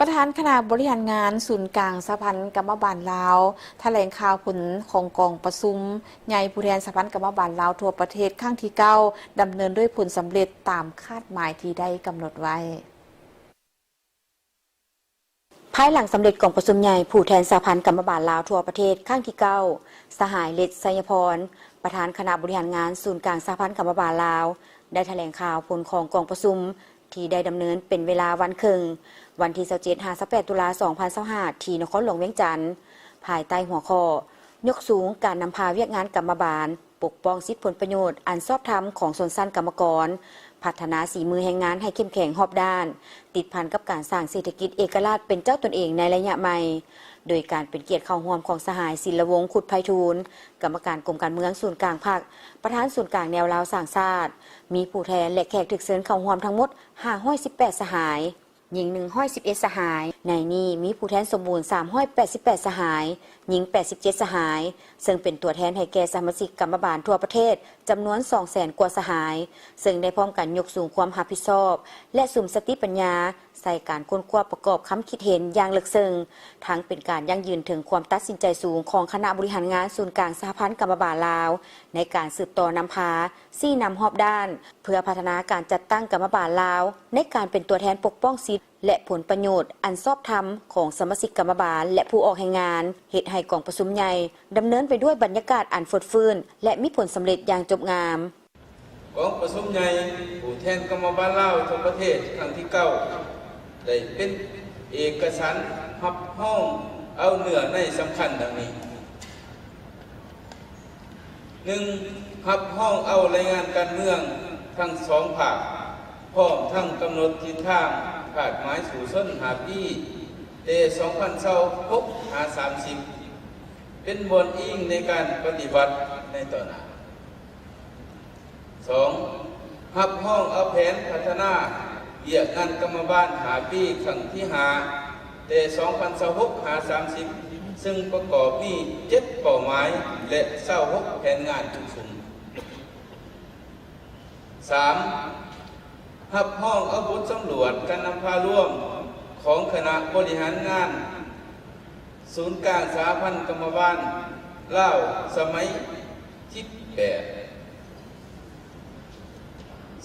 ປະທານຄະນະບໍລິຫານງານສູນກາງສະຫະພັນກຳມະບານລາວ ຖະແຫຼງຂ່າວຜົນຂອງກອງປະຊຸມໃຫຍ່ຜູ້ແທນສະຫະພັນກຳມະບານລາວທົ່ວປະເທດຄັ້ງທີເກົ້າ ດຳເນີນດ້ວຍຜົນສຳເລັດຕາມຄາດໝາຍທີ່ໄດ້ກຳນົດໄວ້. ພາຍຫຼັງສຳເລັດກອງປະຊຸມໃຫຍ່ຜູ້ແທນສະຫະພັນກຳມະບານລາວທົ່ວປະເທດຄັ້ງທີເກົ້າ ສະຫາຍ ເລັດ ໄຊຍະພອນ ປະທານຄະນະບໍລິຫານງານສູນກາງສະຫະພັນກຳມະບານລາວ ໄດ້ຖະແຫຼງຂ່າວຜົນຂອງກອງປະຊຸມ ທີ່ໄດ້ດຳເນີນເປັນເວລາວັນເຄິ່ງ ວັນທີຊາວເຈັດ ຫາ ຊາວແປດ ຕຸລາ ສອງພັນຊາວຫ້າ ທີ່ນະຄອນຫຼວງວຽງຈັນ ພາຍໃຕ້ຫົວຂໍ້ ຍົກສູງການນຳພາວຽກງານກຳມະບານ, ປົກປ້ອງສິດຜົນປະໂຫຍດອັນຊອບທຳຂອງຊົນຊັ້ນກຳມະກອນ, ພັດທະນາສີມືແຮງງານໃຫ້ເຂັ້ມແຂງຮອບດ້ານ, ຕິດພັນກັບການສ້າງເສດຖະກິດເອກະລາດເປັນເຈົ້າຕົນເອງໃນໄລຍະໃໝ່, ໂດຍການເປັນກຽດເຂົ້າຮ່ວມຂອງສະຫາຍ ສິນລະວົງ ຄຸດໄພທູນ ກຳມະການກົມການເມືອງສູນກາງພັກ, ປະທານສູນກາງແນວລາວສ້າງຊາດ, ມີຜູ້ແທນ ແລະ ແຂກຖືກເຊີນເຂົ້າຮ່ວມທັງໝົດ ຫ້າຮ້ອຍສິບແປດ ສະຫາຍ, ຍິງ ໜຶ່ງຮ້ອຍສິບເອັດ ສະຫາຍ, ໃນນີ້ມີຜູ້ແທນສົມບູນ ສາມຮ້ອຍແປດສິບແປດ ສະຫາຍ, ຍິງ ແປດສິບເຈັດ ສະຫາຍ, ເຊິ່ງເປັນຕົວແທນໃຫ້ແກ່ສະມາຊິກກຳມະບານທົ່ວປະເທດ ຈຳນວນ ສອງແສນ ກວ່າສະຫາຍ, ເຊິ່ງໄດ້ພ້ອມກັນຍົກສູງຄວາມຮັບຜິດຊອບ ແລະ ສຸມສະຕິປັນຍາ ໃສ່ການຄົ້ນຄວ້າປະກອບຄຳຄິດເຫັນຢ່າງເລິກເຊິ່ງ, ທັງເປັນການຢັ້ງຢືນເຖິງຄວາມຕັດສິນໃຈສູງຂອງຄະນະບໍລິຫານງານສູນກາງສະຫະພັນກຳມະບານລາວ ໃນການສືບຕໍ່ນຳພາ, ຊີ້ນຳຮອບດ້ານ ເພື່ອພັດທະນາການຈັດຕັ້ງກຳມະບານລາວ ໃນການເປັນຕົວແທນປົກປ້ອງສິດ ແລະ ຜົນປະໂຫຍດອັນຊອບທຳຂອງສະມາຊິກກຳມະບານ ແລະ ຜູ້ອອກແຮງງານ, ເຮັດໃຫ້ກອງປະຊຸມໃຫຍ່ດຳເນີນໄປດ້ວຍບັນຍາກາດອັນຟົດຟື້ນ ແລະ ມີຜົນສຳເລັດຢ່າງຈົບງາມ. ກອງປະຊຸມໃຫຍ່ຜູ້ແທນກຳມະບານລາວທົ່ວປະເທດຄັ້ງທີເກົ້າ ໄດ້ເປັນເອກະສານຮັບຮອງເອົາເນື້ອໃນສຳຄັນດັ່ງນີ້. ໜຶ່ງ, ຮັບຮອງເອົາລາຍງານການເມືອງທັງສອງພາກ, ພ້ອມທັງກຳນົດທິດທາງຄາດໝາຍສູ້ຊົນຫ້າປີ, ແຕ່ສອງພັນຊາວຫົກ ຫາ ສາມສິບ ເປັນບ່ອນອີງໃນການປະຕິບັດໃນຕໍ່ໜ້າ. ສອງ, ຮັບຮອງເອົາແຜນພັດທະນາວຽກງານກຳມະບານຫ້າປີຄັ້ງທີຫ້າ ແຕ່ສອງພັນຊາວຫົກ ຫາ ສາມສິບ ເຊິ່ງປະກອບມີເຈັດເປົ້າໝາຍ ແລະ ຊາວຫົກແຜນງານຈຸດສຸມ. ສາມ, ຮັບຮອງເອົາບົດສຳຫຼວດການນຳພາລວມຂອງຄະນະບໍລິຫານງານ ສູນກາງສະຫະພັນກຳມະບານລາວສະໄໝທີແປດ.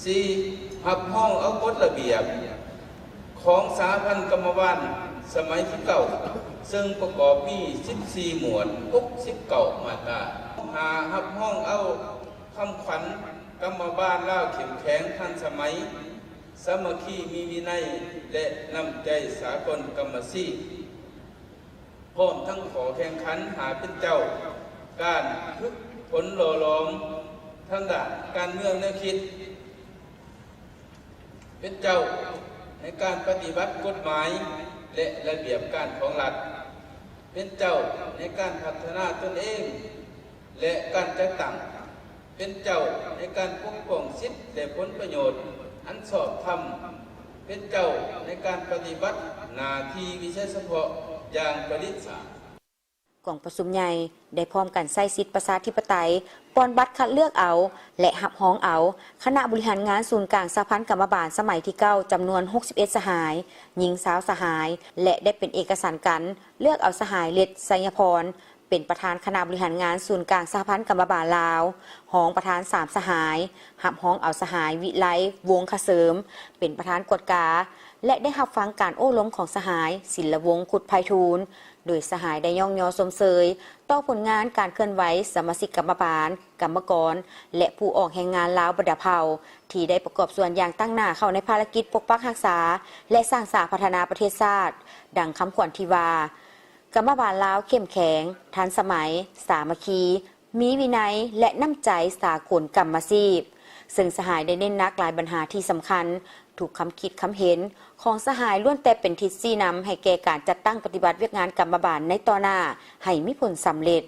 ສີ່, ຮັບຮອງເອົາກົດລະບຽບຂອງສະຫະພັນກຳມະບານສະໄໝທີເກົ້າ ເຊິ່ງປະກອບມີສິບສີ່ໝວດ, ຫົກສິບເກົ້າມາດຕາ. ຫ້າ, ຮັບຮອງເອົາຄຳຂວັນກຳມະບານລາວເຂັ້ມແຂງ, ທັນສະໄໝ, ສາມັກຄີ, ມີວິໄນ ແລະ ນ້ຳໃຈສາກົນກຳມະຊີ. ພ້ອມທັງຂໍ້ແຂ່ງຂັນຫາເປັນເຈົ້າ, ການຝຶກຝົນຫຼໍ່ຫຼອມທາງດ້ານການເມືອງແນວຄິດ, ເປັນເຈົ້າໃນການປະຕິບັດກົດໝາຍ ແລະ ລະບຽບການຂອງລັດ, ເປັນເຈົ້າໃນການພັດທະນາຕົນເອງ ແລະ ການຈັດຕັ້ງ, ເປັນເຈົ້າໃນການປົກປ້ອງສິດ ແລະ ຜົນປະໂຫຍດອັນຊອບທຳ, ເປັນເຈົ້າໃນການປະຕິບັດໜ້າທີ່ວິໄສສະເພາະຢ່າງປະດິດສາ. ກອງປະຊຸມໃຫຍ່ໄດ້ພ້ອມກັນໃຊ້ສິດປະຊາທິປະໄຕ ປ່ອນບັດຄັດເລືອກເອົາ ແລະ ຮັບຮອງເອົາຄະນະບໍລິຫານງານສູນກາງສະຫະພັນກຳມະບານສະໄໝທີເກົ້າ ຈຳນວນ ຫົກສິບເອັດ ສະຫາຍ, ຍິງ ຊາວ ສະຫາຍ ແລະ ໄດ້ເປັນເອກະສານກັນເລືອກເອົາສະຫາຍ ເລັດ ໄຊຍະພອນ ເປັນປະທານຄະນະບໍລິຫານງານສູນກາງສະຫະພັນກຳມະບານລາວ, ຮອງປະທານສາມສະຫາຍ, ຮັບຮອງເອົາສະຫາຍ ວິໄລ ວົງຄະເສີມ ເປັນປະທານກວດກາ ແລະ ໄດ້ຮັບຟັງການໂອ້ລົມຂອງສະຫາຍ ສິນລະວົງ ຄຸດໄພທູນ, ໂດຍສະຫາຍໄດ້ຍ້ອງຍໍຊົມເຊີຍຕໍ່ຜົນງານການເຄື່ອນໄຫວສະມາຊິກກຳມະບານ, ກຳມະກອນ ແລະ ຜູ້ອອກແຮງງານລາວບັນດາເຜົ່າ ທີ່ໄດ້ປະກອບສ່ວນຢ່າງຕັ້ງໜ້າເຂົ້າໃນພາລະກິດປົກປັກຮັກສາ ແລະ ສ້າງສາພັດທະນາປະເທດຊາດ, ດັ່ງຄຳຂວັນທີ່ວ່າ ກຳມະບານລາວເຂັ້ມແຂງ, ທັນສະໄໝ, ສາມັກຄີ, ມີວິໄນ ແລະ ນ້ຳໃຈສາກົນກຳມະຊີບ, ເຊິ່ງສະຫາຍໄດ້ເນັ້ນໜັກຫຼາຍບັນຫາທີ່ສຳຄັນ. ທຸກຄຳຄິດຄຳເຫັນຂອງສະຫາຍລ້ວນແຕ່ເປັນທິດຊີ້ນຳໃຫ້ແກ່ການຈັດຕັ້ງປະຕິບັດວຽກງານກຳມະບານໃນຕໍ່ໜ້າໃຫ້ມີຜົນສຳເລັດ.